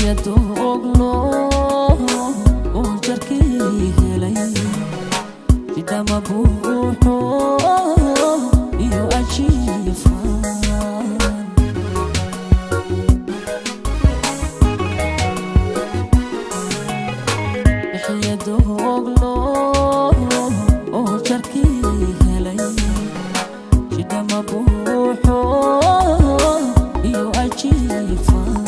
Bixiyadoglo oo jarkii helay jidama buuxo iyo ajiifaan. Bixiyadoglo oo jarkii helay jidama buuxo iyo ajiifaan.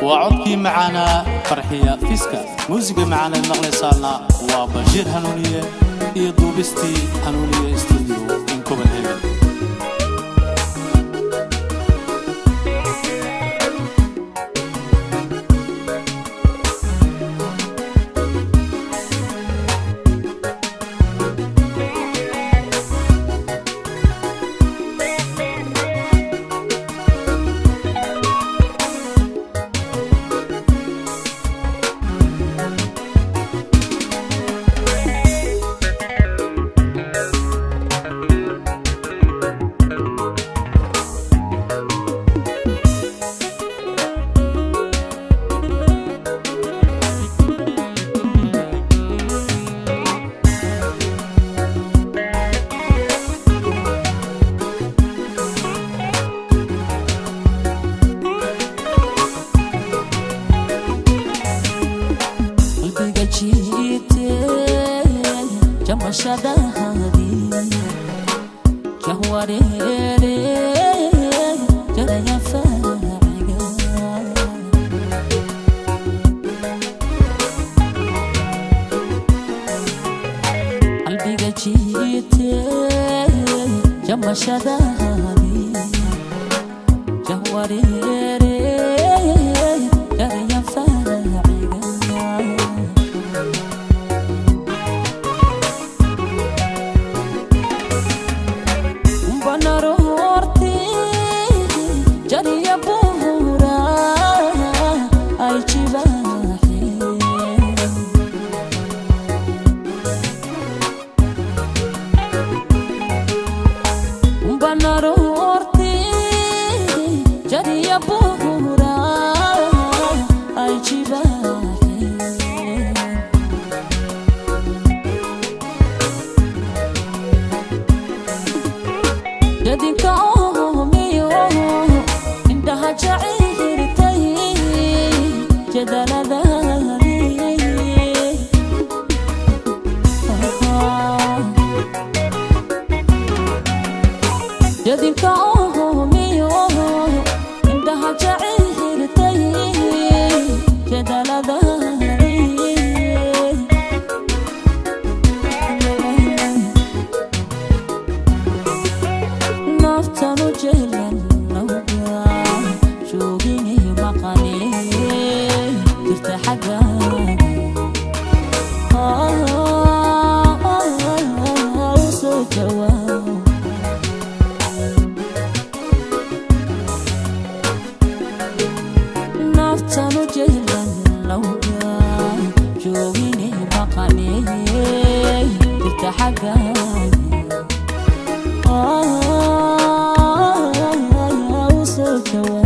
Waa codkii macaanaa Farxiya Fiska. Muusiga macaanaad maqlaysaana waa Bashiir Hanuuniye iyo duubistii Hanuuniye Studio in Copenhagen. Qalbiga jiitay jamashadahadii jahwareere jaraya faaciga. Qalbiga jiitay jamashadahadii jahwareere jaraya faaciga. Banaroorti jariya buura ay jibaaxeen. Banaroorti jariya buura ay jibaaxeen. Jadinka oomiyo indhaha jacirtay jadaladadii. Jadinka oomiyo indhaha jacirtay jadaladadii. Naftanu Xaggaaga u soo dhawaada.